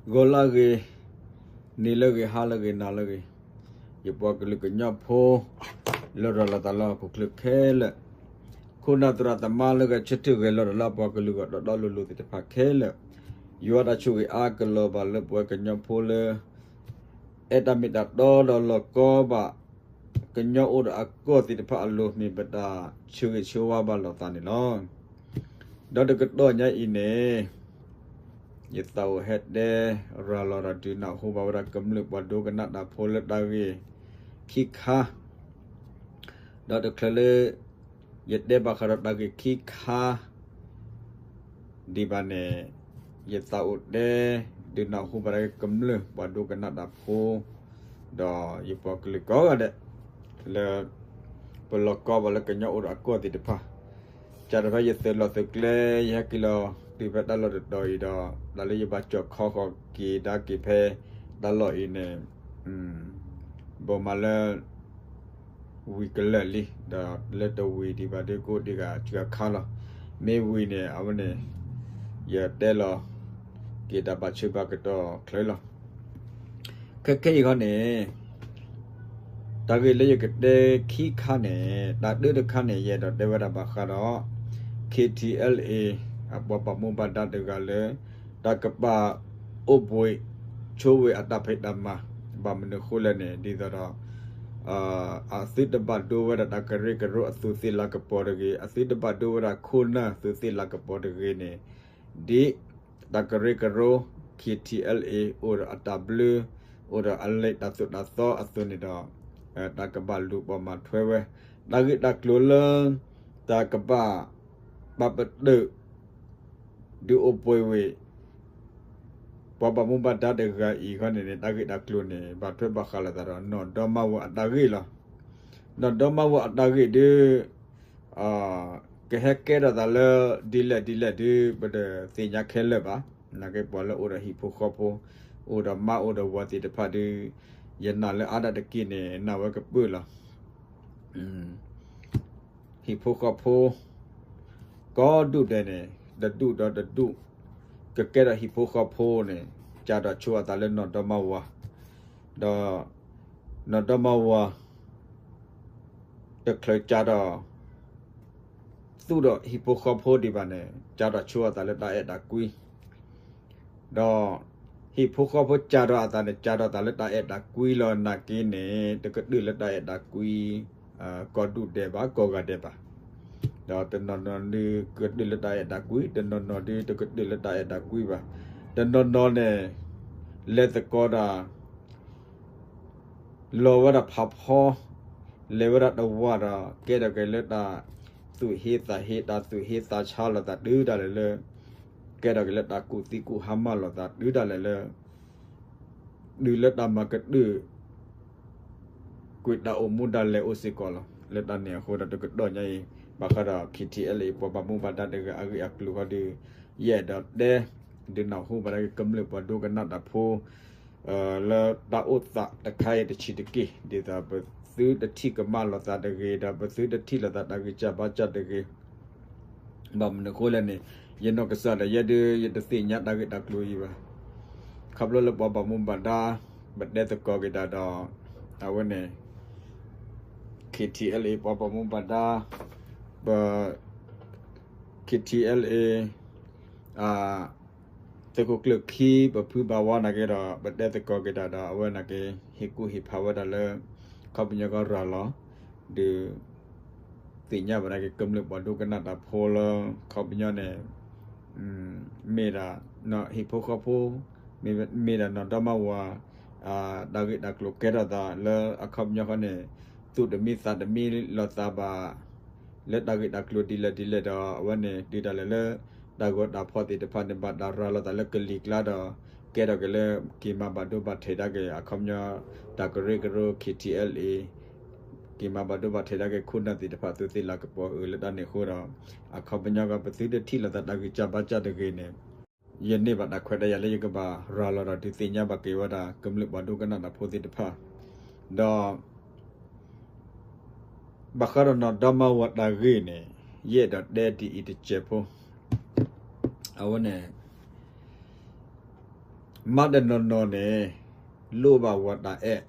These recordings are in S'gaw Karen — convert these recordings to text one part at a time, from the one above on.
ဂီၤလၢအဂ့ၤ, နံၤလၢအဂ့ၤ, ဟါလၢအဂ့ၤ, နၤလၢအဂ့ၤ, ယပှၤကလုာ်ကညီဖိ လၢရၤလီၤသးလၢဟီၣ်ခိၣ်ချၢခဲလၢာ်, ခိၣ်နၢ်သရၣ်သမါလၢဂဲၤဆၢထၢၣ်ဂဲၤလီၤတၢ်လၢအပှၤကလုာ်ဂီၢ်တီတီလိၤလိၤသ့ၣ်တဖၣ်ခဲလၢာ်, ယွၤတၢ်ဆိၣ်ဂ့ၤအါကလီၤဘၣ်လၢပဝဲကညီဖိလၢ အဲၣ်တၢ်မ့ၢ်တၢ်တီဒီးလီၤကီဘၣ် ကညီအိၣ်ဒီးအကီၢ်သ့ၣ်တဖၣ်အလိၤ မ့ၢ်ပတၢ်ဆၢဂ့ၤဆၢဝါဘၣ်လိာ်သးန့ၣ်လီၤ. ဒီးတကတီၢ်ညါအံၤန့ၣ် ယသးအိၣ်ဟဲတဲရၤလီၤဒီးဒုးနၢ်ဟူဘၣ်ဝဲဒၣ်ကမျၢၢ်ပှၤဒိကနၣ်တၢ်ဖိလၢတၢ်ဂ့ၢ်ခံခါ, ဒီးတချုးလၢ ယတဲဘၣ်ဃးဒီးတၢ်ဂ့ၢ်ခံခါ ဒံးဘၣ်န့ၣ် ယသးအိၣ်တဲ ဒုးနၢ်ဟူဘၣ်ဒၣ်ကမျၢၢ်ပှၤဒိကနၣ်တၢ်ဖိ ဒီးယပှၤကလုာ်ကိးဂၤဒဲး လၢ ပလီၤကီဘၣ်လၢကညီအိၣ်ဒီးအကီၢ်သ့ၣ်တဖၣ်, ကၢ်ဒီးဖဲယသုးလီၢ်သုးကျဲ ယဟဲက့ၤလီၤတုၤဖဲတၢ်လီၢ်တတီၤအံၤဒီး တၢ်လၢယဘၣ်ကၠီၣ်ခီဃီၤက့ၤဒါက့ၤဖဲတၢ်လီၢ်အံၤန့ၣ် ဘိးမးလၢ ဝံၤကလၢာ်လံ, ဒီးလၢတဝံၤဒံးဘၣ်ဒုး ကအိၣ်ဒံးဂၤစှၤခါလီၤ. မ့ၢ်ဝံၤန့ၣ် အဝဲန့ၣ် ယတဲလီၤက့ၤတၢ်ဘၣ်ဆၢဘၣ်ကတီၢ်ချၢလီၤ. ခဲခဲအံၤခီန့ၣ် တၢ်ဂ့ၢ်လၢယကတဲခံခါန့ၣ် တၢ်တၢတခါန့ၣ် ယအဲၣ်ဒိးတဲဝဲဒၣ်ဘၣ်ဃးဒီး ခ့ထံအဲလ်အ့ အပှၤဘၣ်မူဘၣ်ဒါတဂၤလၢ တၢ်ကဘၣ်အိၣ်ဘှံးဆိဝဲအတၢ်ဖံးတၢ်မၤ, ဘၣ်မနုၤဃိလဲၣ်န့ၣ် ဒ်သိးဒီး အသုတဘၣ်ဒိဝဲဒၣ်တၢ်ကရၢကရိအသူးသ့ၣ်လၤကပီၤတဂ့ၤ, အသုတဘၣ်ဒိဝဲဒၣ်ခိၣ်နၢ်သူးသ့ၣ်လၤကပီၤတဂ့ၤန့ၣ် ဒ်တၢ်ကရၢကရိ ခ့ထံအဲလ်အ့ အိၣ်ဒီးအတၢ်ဘျၢ အိၣ်ဒီးအလံာ်တၢ်သိၣ်တၢ်သီအသိးန့ၣ်ဒီး တၢ်ကဘၣ်လူၤပိာ်မၤထွဲဝဲ တၢ်ဂ့ၢ်တၢ်ကျိၤလၢ တၢ်ကဘၣ် ပာ်ပတုာ် ဒုးအိၣ်ဘှံးဝဲ ပှၤဘၣ်မူဘၣ်ဒါတဂၤအံၤခီန့ၣ်န့ၣ် တၢ်ဂ့ၢ်တၢ်ကျိၤန့ၣ် ဘၣ်ထွဲဘၣ်ဃးလိာ်သးဒီးနီၢ်ဒီမါဝၤအတၢ်ဂ့ၢ်လီၤ. နီၢ်ဒီမါဝၤအတၢ်ဂ့ၢ်ဒုး ကဟဲကဲထီၣ်သးလၢ ဒ်လဲၣ်ဒ်လဲၣ်ဒုး ပတသ့ၣ်ညါခဲလၢာ်ဘၣ်. နာ်က့ပှၤလၢအိၣ်ဒီးဟံၣ်ဖိဃီဖိ အိၣ်ဒီးမါအိၣ်ဒီးဝၤသ့ၣ်တဖၣ်ဒုး ယနာ်လၢအါဒၣ်တက့ၢ်န့ၣ် နာ်ဝဲကပၢၢ်လီၤ. ဟံၣ်ဖိဃီဖိ ကိးဒူၣ်ဒဲးန့ၣ် တဒူၣ်ဒီးတဒူၣ် ကကဲထီၣ်ဟံၣ်ဖိဃီဖိန့ၣ် ကၢ်ဒီးဆိအသးလၢနီၢ်ဒီမါဝၤ, ဒီး နီၢ်ဒီမါဝၤ တချုးကၢ်ဒီး သူၣ်ဒီးဟံၣ်ဖိဃီဖိဒံးဘၣ်န့ၣ် ကၢ်ဒီးဆိအသးလၢတၢ်အဲၣ်တၢ်ကွံ ဒီး ဟံၣ်ဖိဃီဖိကၢ်ဒီးအသးန့ၣ် ကၢ်ဒီးသးလၢတၢ်အဲၣ်တၢ်ကွံလီၤ. နာ်က့န့ၣ် တကတၢၢ်လၢတၢ်အဲၣ်တၢ်ကွံ ကိးဒူၣ်ဒဲးဘၣ် ကိးဂၤဒဲးဘၣ်. ဒီးတနီၤနီၤဒုးကတၢၢ်လၢတၢ်အဲၣ်တၢ်ကွံ, တနီၤနီၤဒုးတကတၢၢ်လၢတၢ်အဲၣ်တၢ်ကွံဘၣ်. တနီၤနီၤန့ၣ် လဲၤသကိးတၢ် လီၤဝဲဒၣ်ဖးဖီ, လဲၤဝဲဒၣ်တဝၢ်ဒီး ကဲထီၣ်က့ၤလၢတၢ်သူၣ်ဟ့သးဟ့ တၢ်သူၣ်ဟ့သးဆါလိာ်သးတုၤဒၣ်လဲာ်လၢ ကဲထီၣ်က့ၤလၢတၢ်ကူၣ်သံကူၣ်ဟါမၢ်လိာ်သးတုၤဒၣ်လဲာ်လၢ တုၤလၢတၢ်မၤကတၢၢ် ကွံာ်တၢ်အိၣ်မူဒၣ်လဲာ်အိၣ်စ့ၢ်ကီးလီၤ. လၢတၢ်န့ၣ်အဃိဒီးတကတီၢ်ညါအံၤ ဘၣ်ဃးဒီး ခ့ထံအဲလ်အ့ ပှၤဘၣ်မူဘၣ်ဒါတဂၤအဂ့ၢ်အကျိၤဃီဒီး ယအဲၣ်ဒိးတဲ ဒုးနၢ်ဟူဘၣ်ဒၣ်ကမျၢၢ်ပှၤဒိကနၣ်တၢ်ဖိ လၢတၢ်အိၣ်သးတခါအံၤတဆံးတက့ၢ် ဒ်သိးပသုတထံၣ်ကမၣ်လိာ်သးတဂ့ၤ ဒီးပသုတထံၣ်လိာ်သးတၢ်ဂံၢ်စၢ်ဘါစၢ်တဂ့ၤ ဘၣ်မနုၤအဃိလဲၣ်န့ၣ် ယနီၢ်ကစၢ်ဒီးယဲဒုး ယတသ့ၣ်ညါတၢ်ဂ့ၢ်တၢ်ကျိၤအံၤဘၣ်. ခီဖျိလၢပှၤဘၣ်မူဘၣ်ဒါ ပတဲသကိးက့ၤတၢ်ဒီး အဝဲန့ၣ် ခ့ထံအဲလ်အ့ ပှၤဘၣ်မူဘၣ်ဒါ ပ ခ့ထံအဲလ်အ့ သုးခိၣ်ကျၢၢ်ခံ ပဖုဘၣ်ဝါနာ်က့ဒီး ပတဲသကိးက့ၤတၢ်ဒီး အဝဲနာ်က့ ဟ့ၣ်ကူၣ်ဟ့ၣ်ဖးဝဲဒၣ်လၢ ခီပညီကီၢ်ရၤလီၤ ဒုး သ့ၣ်ညါဘၣ်နာ်က့ကမျၢၢ်ပှၤဒိကနၣ်တၢ်ဖိလၢ ခီပညီန့ၣ် မ့ၢ်ဒၣ် ဟံၣ်ဖိဃီဖိ မ့ၢ်ဒၣ်နီၢ်ဒီမါဝၤ တၢ်ဂ့ၢ်တၢ်ကျိၤကဲထီၣ်သးလၢအခီပညီဃီန့ၣ် သူၣ်တမံသးတမံလိာ်သးဘၣ် လၢတၢ်ဂ့ၢ်တၢ်ကျိၤဒ်လဲၣ်ဒ်လဲၣ်ဒီး အဝဲန့ၣ် တုၤဒၣ်လဲာ်လၢ တၢ်ဂီၤတၢ်ဖီၣ်သ့ၣ်တဖၣ်န့ၣ် ဘၣ်တၢ်ရၤလီၤသးလၢကလံၤကျါဒီး ကဲထီၣ်က့ၤလၢ က့ၤမၤဘၣ်ဒိဘၣ်ထံးဒၣ်က့ၤ အခီပညီ တၢ်ကရၢကရိ ခ့ထံအဲလ်အ့ က့ၤမၤဘၣ်ဒိဘၣ်ထံးဒၣ်က့ၤ ခိၣ်နၢ်သ့ၣ်တဖၣ် သူးသ့ၣ်လၤကပီၤအၢ လၢတၢ်န့ၣ်အဃိဒီး အခီပညီကီၢ် ပသုတထံၣ်လိာ်သးတၢ်ဂံၢ်စၢ်ဘါစၢ်တဂ့ၤန့ၣ် ယန့ၢ်ဘၣ်တၢ်ခွဲးတၢ်ယာ်လၢယကဘၣ်ရၤလီၤဒီးဒုးသ့ၣ်ညါဘၣ်က့ၤဝဲဒၣ် ကမျၢၢ်ပှၤဒိကနၣ်တၢ်ဖိသ့ၣ်တဖၣ် ဒီး ဘၣ်ဃးဒီးနီၢ်ဒီမါဝၤတၢ်ဂ့ၢ်န့ၣ် ယအဲၣ်ဒိးတဲဒ်အံၤတစဲးဖိ အဝဲန့ၣ် မါတနီၤနီၤန့ၣ် လိၣ်ဘၣ်ဝၤတၢ်အဲၣ်,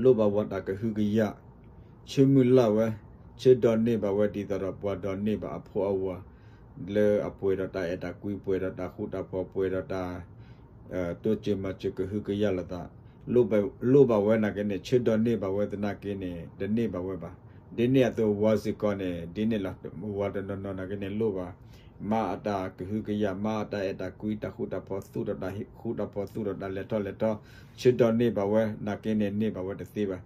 လိၣ်ဘၣ်ဝၤတၢ်ကဟုကယာ်, ဆၢမုၢ်လၢ်ဝဲ, ဆၢဒိးန့ၢ်ဘၣ်ဝဲ ဒ်သိးဒီးပှၤဒိးန့ၢ်ဘၣ်အဖိအဝၤ လၢအပှဲၤဒီးတၢ်အဲၣ်တၢ်ကွံ ပှဲၤဒီးတၢ်ဃူတၢ်ဖိး ပှဲၤဒီးတၢ် တိစၢၤမၤစၢၤကဟုကယာ်လိာ်သး, လိၣ်ဘၣ်ဝဲနာ်က့န့ၣ် ဆၢဒိးန့ၢ်ဘၣ်ဝဲသနာ်က့န့ၣ် တန့ၢ်ဘၣ်ဝဲဘၣ်. ဒ်န့ၣ်အသိးဝၤစ့ၢ်ကီးန့ၣ် ဒ်န့ၣ်လီၤ. ဝၤတနီၤနီၤနာ်က့န့ၣ်လိၣ်ဘၣ် မါအတၢ်ကဟုကယာ်, မါအတၢ်အဲၣ်တၢ်ကွံ, တၢ်ဃူတၢ်ဖိး, သူၣ်ဒီးတၢ်ဃူတၢ်ဖိး, သူၣ်ဒီးတၢ်လဲၤထီၣ်လဲၤထီ, ဆၢဒိးန့ၢ်ဘၣ်ဝဲနာ်က့န့ၣ် န့ၢ်ဘၣ်ဝဲတသ့ဘၣ်.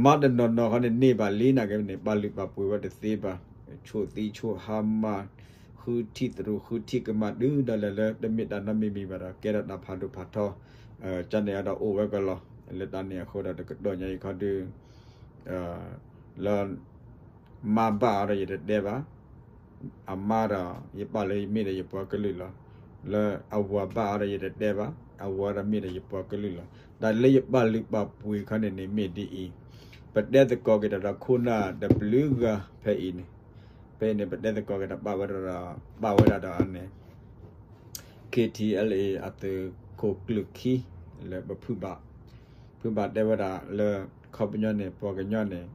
မါတနီၤနီၤခီန့ၣ် န့ၢ်ဘၣ်လံနာ်က့န့ၣ် ပာ်လုၢ်ပာ်ပှ့ၤဝဲတသ့ဘၣ်. ဆိၣ်သံဆိၣ်ဟါမၢ်, ဃုထံၣ်သရူးဃုထံၣ်ကမၣ် တုၤဒၣ်လဲာ်လၢတမ့ၢ်တၢ်နီတမံၤမံၤဘၣ်ဒီး ကဲထီၣ်တၢ်ဖးဒိၣ်ဖးထီ, ကန့ၣ်အဒီးအိၣ်ဝဲကလီၤ. လၢတၢ်န့ၣ်အဃိဒီး တကတီၢ်ညါအံၤခီဒုး လၢ မါဘၣ်အီၤဒီးယတတဲဘၣ်, အမါဒီး ယပာ်လၢယမ့ၢ်ဒီးယပှၤကလုာ်လီၤ. လၢအဝၤဘၣ်အီၤဒီးယတတဲဘၣ်, အဝၤဒီးမ့ၢ်ဒီးယပှၤကလုာ်လီၤ. တၢ်လၢယပာ်လုၢ်ပာ်ပှ့ၤခီန့ၣ်န့ၣ်မ့ၢ်ဒ်အံၤ, ပတဲသကိးက့ၤတၢ်ဒီးခိၣ်နၢ်တဘျုးဂၤဖဲအံၤန့ၣ်, ဖဲအံၤန့ၣ် ပတဲသကိးက့ၤတၢ်ပာ်ဝဲဒၣ်ဒီး ပာ်ဝဲဒၣ်ဒီးအန့ၣ် KTLA အသုးခိၣ်ကျၢၢ်ခံ လၢပဖုဘၣ်, ဖုဘၣ်တဲဝဲဒၣ်လၢ ခီပညီန့ၣ် ပှၤကညီန့ၣ်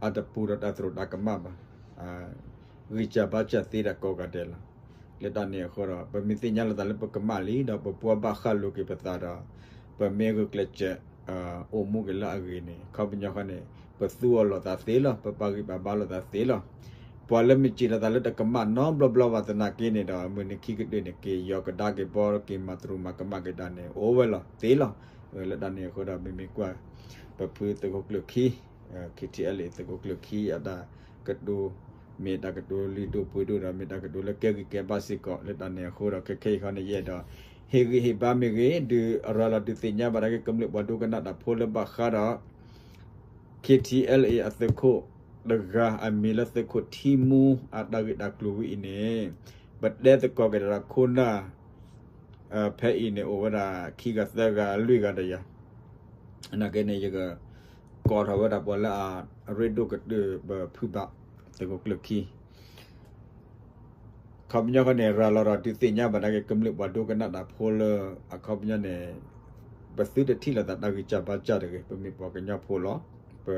အတပူၤဒီးတၢ်သရူးတၢ်ကမၣ်ဘၣ်, ဂံၢ်စၢ်ဘါစၢ်သ့ဒၣ်ကိးဂၤဒဲးလီၤ. လၢတၢ်န့ၣ်အဃိဒီး ပမ့ၢ်သ့ၣ်ညါလိာ်သးလၢပကမၣ်လံဒီး ပပှၤဘၣ်ဃးလိာ်က့ၤပသးဒီး ပမ့ၢ်ဂုာ်ကျဲးစၢး အိၣ်မူက့ၤလၢအဂ့ၤန့ၣ် ခီပညီဃီန့ၣ် ပသူအီၤလိာ်သးသ့လီၤ, ပပာ်ဂံၢ်ပာ်ဘါလိာ်သးသ့လီၤ. ပှၤလၢမ့ၢ်စံးလိာ်သးလၢတကမၣ်နီတဘျီဘျီဘၣ်သနာ်က့န့ၣ်ဒီး မုၢ်နံၤခံကတၢၢ်န့ၣ် က့ၤယီၤကဒါက့ၤဘီ က့ၤမၤသရူးမၤကမၣ်က့ၤတၢ်န့ၣ် အိၣ်ဝဲလီၤသ့လီၤ. လၢတၢ်န့ၣ်အဃိဒီး မ့မ့ၢ်ကွၢ် ပဖုသုးခိၣ်ကျၢၢ်ခံ KTLA သုးခိၣ်ကျၢၢ်ခံ အတၢ်ကတိၤ မ့ၢ်တၢ်ကတိၤလုၢ်ဒိၣ်ပှ့ၤဒိၣ်ဒီး မ့ၢ်တၢ်ကတိၤလၢကဲဂံၢ်ကဲဘါစ့ၢ်ကီး. လၢတၢ်န့ၣ်အဃိဒီး ခဲခဲအံၤခီန့ၣ် ယအဲၣ်ဒိး ဟ့ၣ်ဂံၢ်ဟ့ၣ်ဘါမ့ၢ်ဂ့ၤ ဒုးရၤလီၤဒုးသ့ၣ်ညါဘၣ်ဒၣ်က့ၤ ကမျၢၢ်ပှၤဒိကနၣ်တၢ်ဖိလၢဘၣ်ဃးဒီး KTLA အသုးခိၣ်တဂၤ အမံၤလၢသုးခိၣ်ထံမူ အတၢ်ဂ့ၢ်တၢ်ကျိၤဝဲအံၤန့ၣ် ပတဲသကိးက့ၤတၢ်ဒီးခိၣ်နၢ် ဖဲအံၤန့ၣ် အိၣ်ဝဲဒၣ်ခံဂၤသၢဂၤလွံၢ်ဂၤဒီးယၤ နာ်က့န့ၣ် ယကကိးထီၣ်ဝဲဒၣ်ပှၤလၢအရ့ဒိၣ်ကတၢၢ် ပဖုဘၣ်သုးခိၣ်ကျၢၢ်ခံ ခီပညီဃီန့ၣ် ရၤလီၤဒီးဒုးသ့ၣ်ညါဘၣ်ဒၣ်က့ၤ ကမျၢၢ်ပှၤဒိကနၣ်တၢ်ဖိလၢအခီပညီန့ၣ် ပသုတထံၣ်လိာ်သးတၢ်ဂံၢ်စၢ်ဘါစၢ်တဂ့ၤ, ပမ့ၢ်ပှၤကညီဖိလီၤ. ပ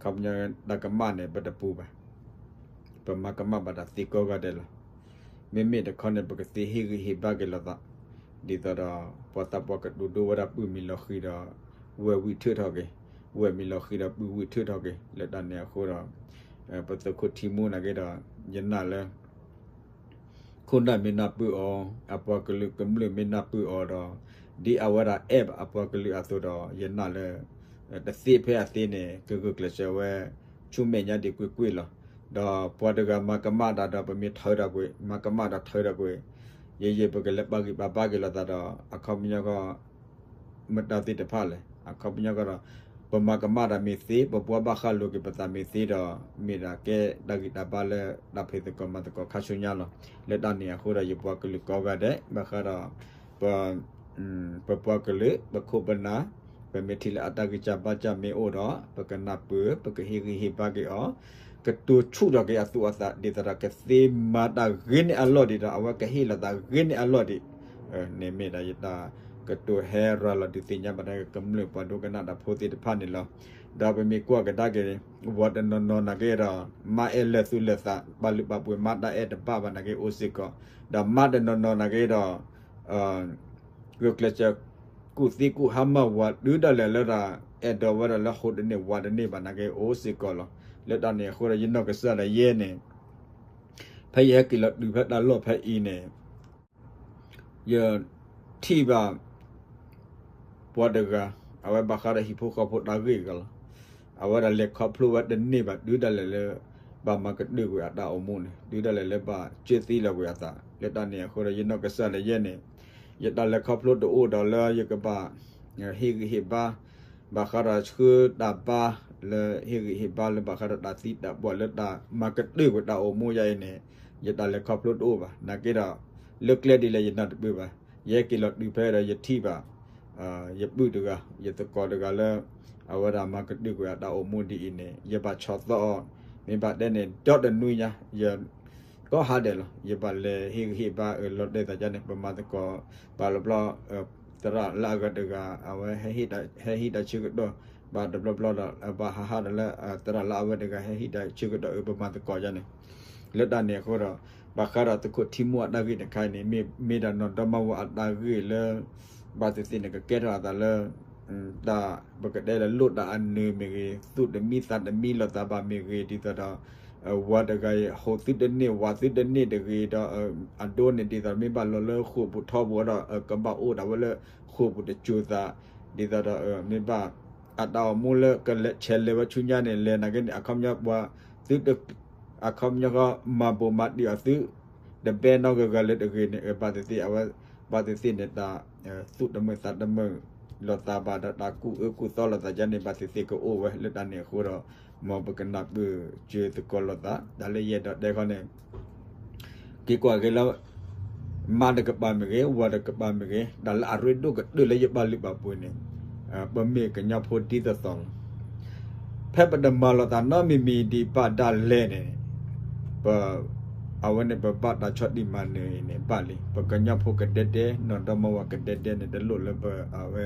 ခီပညီတၢ်ကမၣ်န့ၣ် ပတပူၤဘၣ်. ပမၤကမၣ်ဘၣ်တၢ်သ့ကိးဂၤဒဲးလီၤ. မ့မ့ၢ်တခီန့ၣ် ပကသ့ဟ့ၣ်ဂံၢ်ဟ့ၣ်ဘါက့ၤလိာ်သး ဒ်သိးဒီး ပှၤသးပှၢ်ကတိၤဒိဝဲဒၣ်ပုၢ်မံၤလီၤဃံၤဒီး ဝဲၢ်ဝံၣ်ထၢၣ်ထီၣ်က့ၤ, ဝဲၢ်မံၤလီၤဃံၤဒီးပုၢ်ဝံၣ်ထၢၣ်ထီၣ်က့ၤ. လၢတၢ်န့ၣ်အဃိဒီး ပသုးခိၣ်ထံမူနာ်က့ဒီး ယနာ်လၢ ခိၣ်နၢ်မ့ၢ်နၢ်ပၢၢ်အီၤ, အပှၤကလုာ်ကမျၢၢ်မ့ၢ်နၢ်ပၢၢ်အီၤဒီး ဒ်အဝဲဒၣ်အဲၣ်ဘၣ်အပှၤကလုာ်အသိးဒီး ယနာ်လၢ တသ့ဖဲအသ့န့ၣ် ကဂုာ်ကျဲးစၢးဝဲ ဆူမဲာ်ညါဒံးကွ့ၢ်ကွ့ၢ်လီၤ. ဒီးပှၤတဂၤမၤကမၣ်တၢ်ဒီး ပမ့ၢ်ထၢတၢ်ကွံာ်, မၤကမၣ်တၢ်ထၢတၢ်ကွံာ်, ယယဲၢ်ပကလဲၤပာ်ဂံၢ်ပာ်ဘါက့ၤလိာ်သးဒီး အခီပညီဃီ မတၤသ့ၣ်တဖၣ်လဲၣ်. အခီပညီဃီဒီး ပမၤကမၣ်တၢ်မ့ၢ်သ့, ပပှၤဘၣ်ဃးလိာ်က့ၤပသးမ့ၢ်သ့ဒီး မ့ၢ်ဒၣ်ကဲတၢ်ဂံၢ်တၢ်ဘါလၢတၢ်ဖံးသကိးမၤသကိးခါဆူညါလီၤ. လၢတၢ်န့ၣ်အဃိဒီး ယပှၤကလုာ်ကိးဂၤဒဲး ဘၣ်ဃးဒီး ပ ပပှၤကလုာ် ပခိၣ်ပနၢ် ပမ့ၢ်ထံၣ်လၢအတၢ်ဂံၢ်စၢ်ဘါစၢ်မ့ၢ်အိၣ်ဒီး ပကနၢ်ပၢၢ် ပကဟ့ၣ်ဂံၢ်ဟ့ၣ်ဘါက့ၤအီၤ, ကတိၤဆူၣ်ထီၣ်က့ၤအသူၣ်အသး ဒ်သိးဒီးကသ့မၤတၢ်ဂ့ၤန့ၢ်အလီၢ်ဒံးဒီး အဝဲကဟ့ၣ်လီၤသးဂ့ၤန့ၢ်အလီၢ်ဒံး န့ၣ်မ့ၢ်ဒၣ်ယတၢ်ကတိၤဟဲရၤလီၤဒုးသ့ၣ်ညါဘၣ်ဒၣ် ကမျၢၢ်ပှၤဒိကနၣ်တၢ်ဖိသ့ၣ်တဖၣ်န့ၣ်လီၤ. ဒီးပမ့ၢ်ကွၢ်ကဒါက့ၤ ဝၤတနီၤနီၤနာ်က့ဒီး မါအဲၣ်လၢာ်သူၣ်လၢာ်သး ပာ်လုၢ်ပာ်ပှ့ၤမါတၢ်အဲၣ်တဘၣ်ဘၣ်နာ်က့အိၣ်စ့ၢ်ကီး, ဒီးမါတနီၤနီၤနာ်က့ဒီး ဂုာ်ကျဲးစၢး ကူၣ်သံကူၣ်ဟါမၢ်ဝၤတုၤဒၣ်လဲာ်လၢတၢ်အဲၣ်ဒိးဝဲဒၣ်လၢဟိတန့ၢ်ဝၤတန့ၢ်ဘၣ်နာ်က့အိၣ်စ့ၢ်ကီးလီၤ. လၢတၢ်န့ၣ်အဃိဒီး ယနီၢ်ကစၢ်ဒၣ်ယဲန့ၣ် ဖဲယဟဲက့ၤလီၤတုၤဖဲတၢ်လီၢ်ဖဲအံၤန့ၣ် ယထံၣ်ဘၣ် ပှၤတဂၤ အဝဲဘၣ်ဃးဒီးဟံၣ်ဖိဃီဖိတၢ်ဂ့ၢ်အဂီၢ်လီၤ. အဝဲဒၣ်လဲၤခီဖျိဝဲတန့ၢ်ဘၣ် တုၤဒၣ်လဲာ်လၢ ဘၣ်မၤကတၢၢ်ကွံာ်အတၢ်အိၣ်မူန့ၣ် တုၤဒၣ်လဲာ်လၢဘၣ်ကၢသံလီၤကွံာ်အသး. လၢတၢ်န့ၣ်အဃိဒီး ယနီၢ်ကစၢ်ဒၣ်ယဲန့ၣ် ယတၢ်လဲၤခီဖျိတအိၣ်ဒီးလၢယကဘၣ် ဟ့ၣ်ဂံၢ်ဟ့ၣ်ဘါ ဘၣ်ဃးဒီးဆှၢတၢ်ဘါ လၢဟ့ၣ်ဂံၢ်ဟ့ၣ်ဘါလၢဘၣ်ဃးဒီးတၢ်သံတၢ်ပှၢ် လၢတၢ်မၤကတၢၢ်ကွံာ်တၢ်အိၣ်မူယၤအံၤန့ၣ် ယတၢ်လဲၤခီဖျိတအိၣ်ဘၣ်. နာ်က့ဒီး လၢကျဲဒ်လဲၣ်ယနၢ်တပၢၢ်ဘၣ်. ယဟဲက့ၤလီၤတုၤဖဲဒီးယထံၣ်ဘၣ် ယပုၢ်တဂၤ ယသကိးတဂၤလၢ အဝဲဒၣ်မၤကတၢၢ်ကွံာ်အတၢ်အိၣ်မူဒ်အံၤန့ၣ် ယဘၣ်ဆီၣ်သီအီၤ မ့ၢ်ဘၣ်တဲန့ၣ် ဒီတနွံညါ ယ ကိးဟါဒဲးလီၤ. ယဘၣ်လဲၤဟ့ၣ်ဂံၢ်ဟ့ၣ်ဘါအၢၣ်လီၤတဲာ်သးဒ်န့ၣ် ပမၤသကိး ဘၣ်တဘျီဘျီ သရၣ်လၢအဂၤတဂၤ အဝဲ ဟဲဟ့ၣ်တၢ်ဆၢကတီၢ် ဘၣ်တဘျီဘျီဒီး ဘၣ်ဟးဟးဒီးလၢ သရၣ်လၢအဝဲတဂၤ ဟဲဟ့ၣ်တၢ်ဆၢကတီၢ်အၢ ပမၤသကိးဒ်န့ၣ် လၢတၢ်န့ၣ်အဃိဒီး ဘၣ်ဃးဒီးသုးခိၣ်ထံမူအတၢ်ဂ့ၢ်တခါအံၤန့ၣ် မ့ၢ်ဒၣ်နီၢ်ဒီမါဝၤအတၢ်ဂ့ၢ်လၢ ဘၣ်သ့ၣ်သ့ၣ်န့ၣ် ကကဲထီၣ်အသးလၢ တၢ်ပကတဲလၢလိၣ်တၢ်အနၢၤမ့ၢ်ဂ့ၤ, သူၣ်တမံသးတမံလိာ်သးဘၣ်မ့ၢ်ဂ့ၤ, ဒ်သိးဒီး ဝၤတဂၤအံၤ ဟူးသုတန့ၢ် ဝးသုတန့ၢ်တဂ့ၤဒီး အဒိန့ၣ် ဒ်သိးမ့ၢ်ဘၣ်လီၤလၢဃိာ်ပူၤထီပူၤဒီး ကဘၣ်အိၣ်ဒၣ်ဝဲလၢဃိာ်ပူၤတစိၤသး, ဒ်သိးဒီး မ့ၢ်ဘၣ် အတၢ်အိၣ်မူလၢကလဲၤဆဲးလဲၤဝဲဆူညါန့ၣ် လဲၤနာ်က့န့ၣ် အခီပညီပှၤ သု အခီပညီဃီ မၤဘိးမၤတံၢ်အီၤသု တဘဲနီတဂၤဂၤလၢတဂ့ၤန့ၣ် ဘၣ်သ့ၣ်သ့ၣ်အဝဲ ဘၣ်သ့ၣ်သ့ၣ်န့ၣ် တၢ် သူၣ်တမုာ်သးတမုာ်လိာ်သးဘၣ်ဒီး တၢ်ကူၣ်အၢကူၣ်သီလိာ်သးဒ်န့ၣ် ဘၣ်သ့ၣ်သ့ၣ်ကအိၣ်ဝဲလၢတၢ်န့ၣ်အဃိဒီး မ်ပကနၢ်ပၢၢ်စၢၤသကိးလိာ်သး တၢ်လၢယအဲၣ်ဒိးတဲခီန့ၣ် က့ၤကွၢ်က့ၤလၢ မါတကပၤမ့ၢ်ဂ့ၤ, ဝၤတကပၤမ့ၢ်ဂ့ၤ, တၢ်လၢအရ့ဒိၣ်ကတၢၢ်လၢယပာ်လုၢ်ပာ်ပှ့ၤန့ၣ် ပမ့ၢ်ကညီဖိဒ်သိးသိးလီၤ. ဖဲပတမၤလိာ်သးနီတမံၤမံၤဒံးဘၣ်ဒၣ်လဲာ်န့ၣ် ပ အဝဲန့ၣ် ပဘၣ်တၢ်ဆီၣ်တံၢ်မၤနၢၤအံၤန့ၣ် ဘၣ်လံ. ပကညီဖိကဒဲဒဲ နီၢ်ဒီမါဝၤကဒဲဒဲန့ၣ် တလိၣ်လၢပ အဝဲ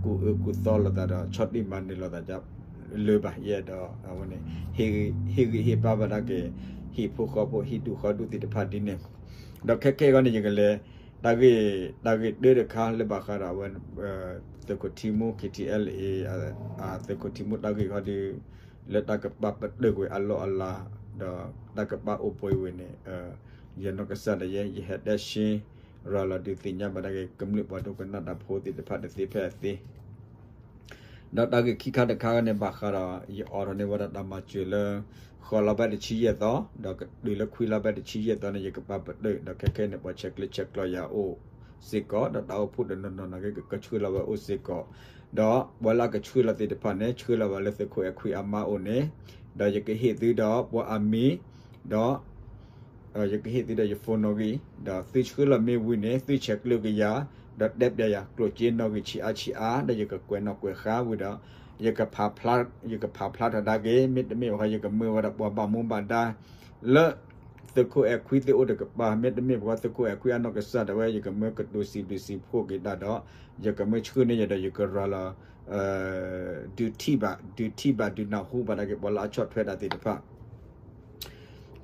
ကူၣ်အၢကူၣ်သီလိာ်သးဒီး ဆီၣ်တံၢ်မၤနၢၤလိာ်သးလၢၤဘၣ်. ယအဲၣ်ဒိး အဝဲန့ၣ် ဟ့ၣ်ဂံၢ်ဟ့ၣ်ဘါဘၣ်ဒၣ်က့ၤ ဟံၣ်ဖိဃီဖိ ဟံၣ်ဒူၣ်ဃီဒူၣ်သ့ၣ်တဖၣ်ဒ်န့ၣ် ဒီးခဲခဲအံၤဃီန့ၣ် ယကလဲၤ တၢ်ဂ့ၢ် တၢ်ဂ့ၢ်တၢတခါလၢဘၣ်ဃးဒီးအဝဲ သုးခိၣ်ထံမူ ခ့ထံအဲလ်အ့ သုးခိၣ်ထံမူတၢ်ဂ့ၢ်ခီဒီး လၢတၢ်ကပာ်ပတုာ်ကွံာ်အလီၢ်အလၤ ဒီးတၢ်ကပာ်အိၣ်ပှဲၤဝဲန့ၣ် ယနီၢ်ကစၢ်ဒၣ်ယဲ ယဟဲတဲရှဲ ရၤလီၤဒုးသ့ၣ်ညါဘၣ်ဒၣ်က့ၤ ကမျၢၢ်ပှၤဒိကနၣ်တၢ်ဖိသ့ၣ်တဖၣ်တသ့ဖဲအသ့ ဒီးတၢ်ဂ့ၢ်ခံခါတခါန့ၣ် ဘၣ်ဃးဒီး ယအိးထီၣ်န့ၢ်ဝဲဒၣ်တၢ်မၤစၢၤလၢ ဃိးလါဘၢၣ်တဆံယဲၢ်သီ ဒီးကတုၤလၢခွံလါဘၢၣ်တဆံယဲၢ်သီန့ၣ် ယကပာ်ပတုာ် ဒီးခဲခဲန့ၣ် ပှၤဆဲးကျၢဆဲးကျိးယၤအိၣ်စ့ၢ်ကီး ဒီးတၢ်အိၣ်ဖှိၣ်တနီၤနီၤန့ၣ်က့ ကဆှၢလီၤဝဲအိၣ်စ့ၢ်ကီး ဒီးပှၤလၢအကဆှၢလီၤသ့ၣ်တဖၣ်န့ၣ် ဆှၢလီၤဝဲလၢသုးခိၣ်အဲၣ်ခွံအမါအိၣ်န့ၣ် ဒီးယကဟ့ၣ်သုဒီးပှၤအမံၤ ဒီး ယကဟ့ၣ်သုဒီးယ phone နီၣ်ဂံၢ် ဒီးသုဆှၢလီၤမ့ၢ်ဝံၤန့ၣ် သုဆဲးကျၢက့ၤယၤ ဒီးတဲပျဲယၤ ကျိၣ်စ့နီၣ်ဂံၢ်ဆံးအါဆံးအါ ဒီးယကကွဲးနီၣ်ကွဲးဃါဝံၤဒီး ယကဖးဖျါထီၣ်ဒၣ်က့ၤ မ့တမ့ၢ်ဘၣ်ဃီ ယကမၢဝဲဒၣ်ပှၤဘၣ်မူဘၣ်ဒါ လၢ သုးခိၣ်အဲၣ်ခွံသ့ၣ်အိၣ်တကပၤ မ့တမ့ၢ်ဘၣ်ဃီ သုးခိၣ်အဲၣ်ခွံအနီၢ်ကစၢ်ဒၣ်ဝဲ ယကမၢကတိၤစံးဘျုးစံးဖှိၣ်က့ၤတၢ်ဒီး ယကမၢဆှၢန့ၢ်ယၤဒီးယကရၤလီၤ ဒုးထံၣ်ဘၣ် ဒုးထံၣ်ဘၣ်ဒုးနၢ်ဟူဘၣ်ဒၣ်က့ၤ ပှၤလၢအဆီၣ်ထွဲတၢ်သ့ၣ်တဖၣ်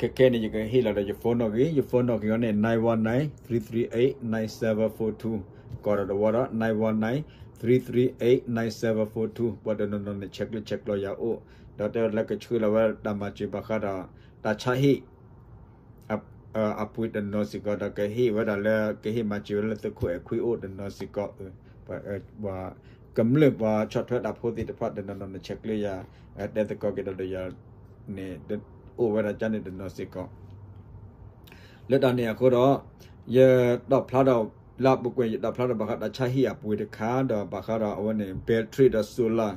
ခဲခဲန့ၣ် ယကဟ့ၣ်လီၤဒီးယ phone နီၣ်ဂံၢ် ယ phone နီၣ်ဂံၢ်အီၤန့ၣ် nine one nine three three eight nine seven four two ကိးဒီးတဝီဒီး nine one nine three three eight nine seven four two ပှၤတနီၤနီၤန့ၣ် ဆဲးကျၢဆဲးကျိးယၤအိၣ် ဒီးတဲလၢကဆှၢလီၤဝဲတၢ်မၤစၢၤဘၣ်ဃးဒီး တၢ်ဆါဟံၣ် အပှ့ၤတနီၤစ့ၢ်ကီး ဒီးကဟ့ၣ်ဝဲဒၣ်လၢ ကဟ့ၣ်မၤစၢၤဝဲလၢသုးခိၣ်အဲၣ်ခွံအိၣ်တနီၤစ့ၢ်ကီး ပှၤကမျၢၢ်ပှၤဆီၣ်ထွဲတၢ်ဖိသ့ၣ်တဖၣ်တနီၤနီၤန့ၣ် ဆဲးကျၢယၤ တဲသကိးက့ၤဒီးယၤန့ၣ် အိၣ်ဝဲဒၣ်ကန့ၣ်တနီၤစ့ၢ်ကီး လၢတၢ်န့ၣ်အဃိဒီး ယတီၣ်ဖျါဒီး လၢအပူၤကွံာ် ယတီၣ်ဖျါဒီးဘၣ်ဃးတၢ်ဆါဟံၣ်အပှ့ၤတခါ ဒီးဘၣ်ဃးဒီးအဝဲန့ၣ် battery ဒီး solar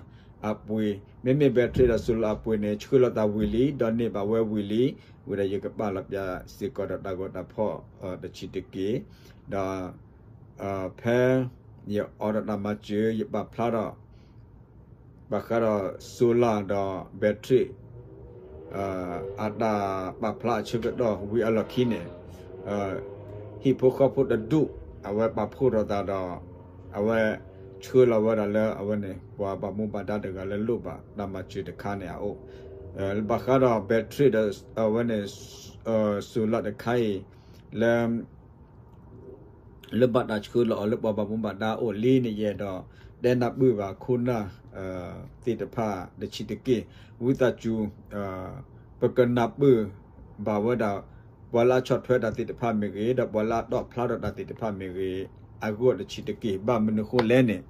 အပှ့ၤ မ့မ့ၢ် battery ဒီး solar အပှ့ၤန့ၣ် ဆှၢလီၤသးဝံၤလံ ဒီးန့ၢ်ဘၣ်ဝဲဝံၤလံ ဝံၤဒီးယကပာ်လီၤပၠးစ့ၢ်ကီးဒီးတၢ်ဂီၤတၢ်ဖီၣ်တဆံးတက့ၢ် ဒီး ဖဲ ယအိးထီၣ်တၢ်မၤစၢၤ ယပာ်ဖျါထီၣ် ဘၣ်ဃးဒီး solar ဒီး battery အတၢ်ပာ်ဖျါအဆၢကတီၢ်ဝံၤအလီၢ်ခံန့ၣ် ဟံၣ်ဖိဃီဖိတဒူၣ် အဝဲပာ်ဖှိၣ်ထီၣ်သးဒီး အဝဲဆှၢလီၤဝဲဒၣ်လၢအဝဲန့ၣ် ပှၤဘၣ်မူဘၣ်ဒါတဂၤလၢလိၣ်ဘၣ်တၢ်မၤစၢၤတခါန့ၣ်အအိၣ် ဘၣ်ဃးဒီး battery ဒီး အဝဲန့ၣ် solar တခါအံၤ လၢ လၢဘၣ်တၢ်ဆှၢလီၤအီၤလၢပှၤဘၣ်မူဘၣ်ဒါအိၣ်လံန့ၣ် ယအဲၣ်ဒိးတဲနၢ်ပၢၢ်ဘၣ်ခိၣ်နၢ် သ့ၣ်တဖၣ်တဆံးတက့ၢ် ဝံသးစူၤ ပကနၢ်ပၢၢ်ဘၣ်ဝဲဒၣ် ပှၤလၢအဆီၣ်ထွဲတၢ်သ့ၣ်တဖၣ်မ့ၢ်ဂ့ၤ ဒီးပှၤလၢအတီၣ်ဖျါထီၣ်တၢ်သ့ၣ်တဖၣ်မ့ၢ်ဂ့ၤ အဂီၢ်တဆံးတက့ၢ် ဘၣ်မနုၤဃိလဲၣ်န့ၣ်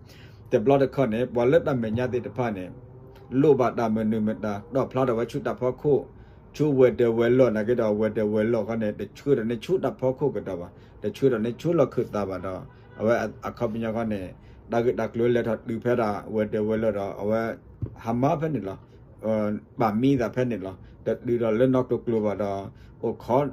တဘျီတခီၣ်န့ၣ် ပှၤလၢတၢ်မဲာ်ညါသ့ၣ်တဖၣ်န့ၣ် လိၣ်ဘၣ်တၢ်မနုၤမတၤ တီၣ်ဖျါထီၣ်ဝဲဆူတၢ်ဖီခိၣ် ဆူဝဲၤဒၢးဝဲၤလီၢ်နာ်က့ဒီး ဝဲၤဒၢးဝဲၤလီၢ်ဃီန့ၣ် တဆှၢထီၣ်န့ၢ်ဆူတၢ်ဖီခိၣ်ကဒီးဘၣ် တဆှၢထီၣ်န့ၢ်ဆူလီၢ်ခၢၣ်သးဘၣ်ဒီး အဝဲအခီပညီဃီန့ၣ် တၢ်ဂ့ၢ်တၢ်ကျိၤလဲၤထီၣ်တုၤဖဲဒၣ်ဝဲၤဒၢးဝဲၤလီၢ်ဒီး အဝဲ ဟါမၢ်ဖဲန့ၣ်လီၤ ပာ်မံသးဖဲန့ၣ်လီၤ တတုၤဒီးလၢနီၢ်ကျိၤကျိၤဘၣ်ဒီး အိၣ်ခိး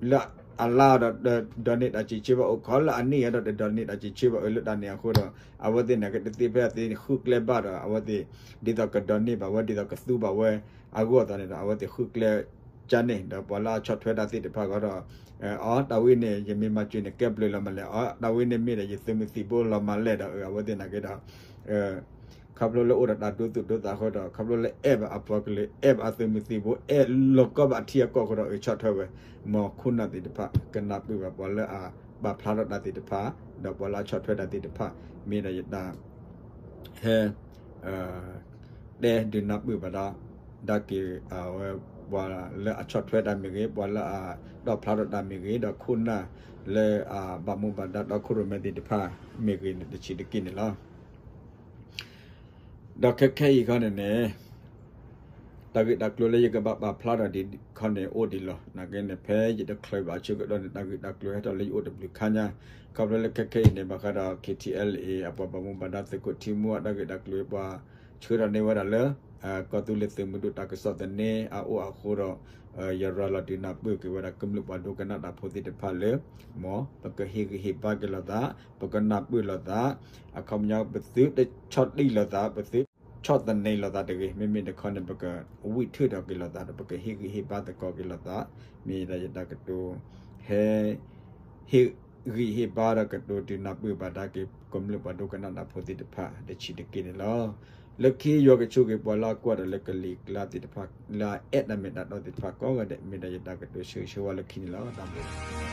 လၢအလါဒီး ဒိးန့ၢ်တၢ်စံးဆၢဘၣ် အိၣ်ခိးလၢအနံၣ်အံၤဒီး တဒိးန့ၢ်တၢ်စံးဆၢဘၣ်အၢ လၢတၢ်န့ၣ်အဃိဒီး အဝဲသ့ၣ်န့ၣ်ကတသ့ဖဲအသ့ဃုကျဲဘၣ်ဒီး အဝဲသ့ၣ် ဒ်သိးကဒိးန့ၢ်ဘၣ်ဝဲ ဒ်သိးကသူဘၣ်ဝဲ အဂီၢ်အသးန့ၣ်ဒီး အဝဲသ့ၣ်ဃုကျဲ ကန့ၣ် ဒီးပှၤလၢအဆီၣ်ထွဲတၢ်သ့ၣ်တဖၣ်ဃီဒီး အီ တၢ်ဝဲန့ၣ် ယမ့ၢ်မၤစၢၤန့ၣ် ကဲဘျုးလီၤမးလဲၣ်, အီ တၢ်ဝဲန့ၣ်မ့ၢ်ဒီး ယသုးမုၢ်သံၣ်ဘိလီၤမးလဲၣ်ဒီး အဝဲသ့ၣ်နာ်က့ဒီး ခီဖျိလၢအိၣ်ဒီးတၢ်ဒိသူၣ်ဒိသးဃီဒီး ခီဖျိလၢအဲၣ်ဘၣ်အပှၤကလုာ် အဲၣ်ဘၣ်အသုးမုၢ်သံၣ်ဘိ အဲၣ်လီၤကီဘၣ်အထံအကီၢ်ဃီဒီး အဆီၣ်ထွဲဝဲ, မ်ခိၣ်နၢ်သ့ၣ်တဖၣ် ကနၢ်ပၢၢ်ဘၣ်ပှၤလၢအပာ်ဖျါထီၣ်တၢ်သ့ၣ်တဖၣ် ဒီးပှၤလၢအဆီၣ်ထွဲတၢ်သ့ၣ်တဖၣ် မ့ၢ်ဒီးယတၢ် ဟဲ တဲဒုးနၢ်ပၢၢ်ဘၣ်ဒီး ဒၣ်က့ၤအဝဲ ပှၤလၢအဆီၣ်ထွဲတၢ်မ့ၢ်ဂ့ၤ, ပှၤလၢအတီၣ်ဖျါထီၣ်တၢ်မ့ၢ်ဂ့ၤ, ဒီးခိၣ်နၢ်လၢအဘၣ်မူဘၣ်ဒါတီခိၣ်ရိၣ်မဲသ့ၣ်တဖၣ်မ့ၢ်ဂ့ၤန့ၣ် တဆံးတက့ၢ်န့ၣ်လီၤ. ဒီးခဲခဲအံၤခီန့ၣ်န့ၣ် တၢ်ဂ့ၢ်တၢ်ကျိၤလၢယကဘၣ်ပာ်ဖျါထီၣ်ဒံးခီန့ၣ်အိၣ်ဒံးလီၤ. နာ်က့န့ၣ် ဖဲယတချုးဘၣ်အဆၢကတီၢ်န့ၣ် တၢ်ဂ့ၢ်တၢ်ကျိၤဟဲထီၣ်လၢယအိၣ်တဘျုးခါညါ, ခီဖျိလၢခဲခဲအံၤန့ၣ် ဘၣ်ဃးဒီး K T L A အပှၤဘၣ်မူဘၣ်ဒါသုးခိၣ်ထံမူအတၢ်ဂ့ၢ်တၢ်ကျိၤ ပှၤဆှၢထီၣ်န့ၢ်ဝဲဒၣ်လၢ ကီၢ်သူလ့ၤသုးမုၢ်ဒိၣ်တၢ်ကစီၣ်သန့အအိၣ်အဃိဒီး ယရၤလီၤဒုးနၢ်ပၢၢ်က့ၤဝဲဒၣ်ကမျၢၢ်ပှၤဒိကနၣ်တၢ်ဖိသ့ၣ်တဖၣ်လၢ မ်ပကဟ့ၣ်ဂံၢ်ဟ့ၣ်ဘါက့ၤလိာ်သး, ပကနၢ်ပၢၢ်လိာ်သး, အခီပညီ ပသုတဆီၣ်တံၢ်လိာ်သး, ပသုဆီၣ်သနံးလိာ်သးတဂ့ၤ, မ့မ့ၢ်တခီန့ၣ် ပကဝံၢ်ထုးထီၣ်က့ၤလိာ်သးဒီး ပကဟ့ၣ်ဂံၢ်ဟ့ၣ်ဘါသကိးက့ၤလိာ်သး, မ့ၢ်ဒၣ်ယတၢ်ကတိၤ ဟဲ ဟ့ၣ်ဂံၢ်ဟ့ၣ်ဘါဒီးကတိၤဒုးနၢ်ပၢၢ်ဘၣ်ဒါက့ၤ ကမျၢၢ်ပှၤဒိကနၣ်တၢ်ဖိသ့ၣ်တဖၣ် တဆံးတက့ၢ်န့ၣ်လီၤ. လၢခံယွၤကဆိၣ်ဂ့ၤပှၤလၢအကွၢ်ဒီးလၢကလံၤကျါသ့ၣ်တဖၣ် လၢအအဲၣ်တၢ်မ့ၢ်တၢ်တီသ့ၣ်တဖၣ်ကိးဂၤဒဲး မ့ၢ်ဒၣ်ယတၢ်ကတိၤဆၢဂ့ၤဆၢဝါလၢခံန့ၣ်လီၤ. တၢ်ဘျုး